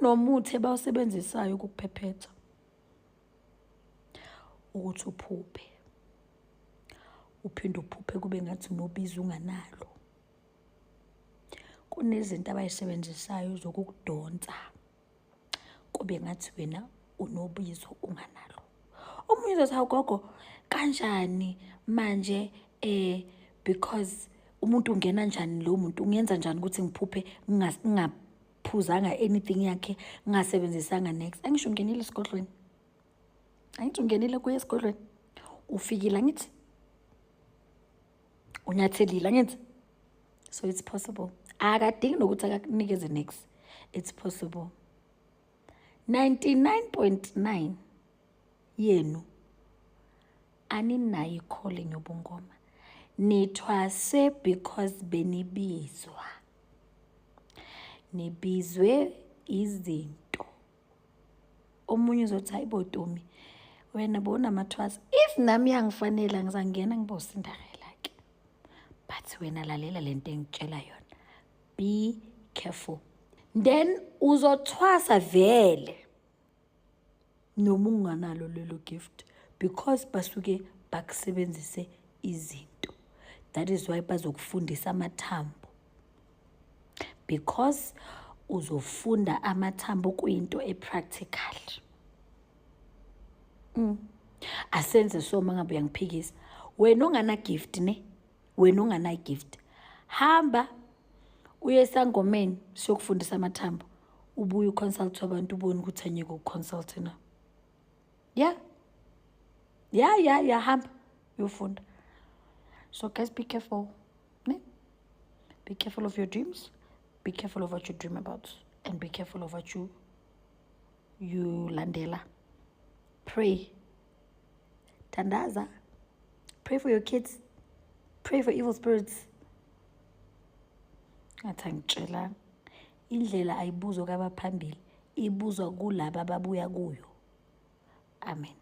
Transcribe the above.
Kunomuthi abawusebenzisayo ukukuphephetha ukuthi uphuphe, uphinde uphuphe kube ngathi unobizo unganalo. Kunezinto abayisebenzisayo zokukudonsa kube ngathi wena unobizo unganalo. Omunye uzothi, hawu gogo, kanjani manje, because umuntu ungena njani, lo muntu ungenza njani ukuthi ngiphuphe ngingaphuzanga anything yakhe, ngingasebenzisanga next? Angisho ungenile esigodlweni, angithi ungenile kuye esigodlweni, ufikile, angithi unyathelile, angithi? So it's possible. Akadingi nokuthi akakunikeze next, it's possible. 99.9 yenu aninayo i-calling yobungoma, nithwase because benibizwa, nibizwe izinto. Omunye uzothi, hayi bo Tumi, wena bowunamathwasa. If nami yangifanela, ngizangena ngibe uCinderella ke, but wena lalela lento engitshela yona, be careful. Then uzothwasa vele noma unganalo lelo gift because basuke bakusebenzise izinto. That is why bazokufundisa amathambo, because uzofunda amathambo kuyinto e-practical. Asenze so, mangabe uyangiphikisa wena ongana gift ne, wena ongana gift, hamba uye esangomeni siyokufundisa amathambo, ubuye u-consult abantu, ubone ukuthi anyeke uku-consult na. Ya, hamba uyofunda. So guys, be careful ne, be careful of your dreams, be careful of what you dream about, and be careful of what you landela. Pray, thandaza, pray for your kids, pray for evil spirits. Ngathi angitshelanga, indlela ayibuzwa kwabaphambili, ibuzwa kulaba ababuya kuyo. Amen.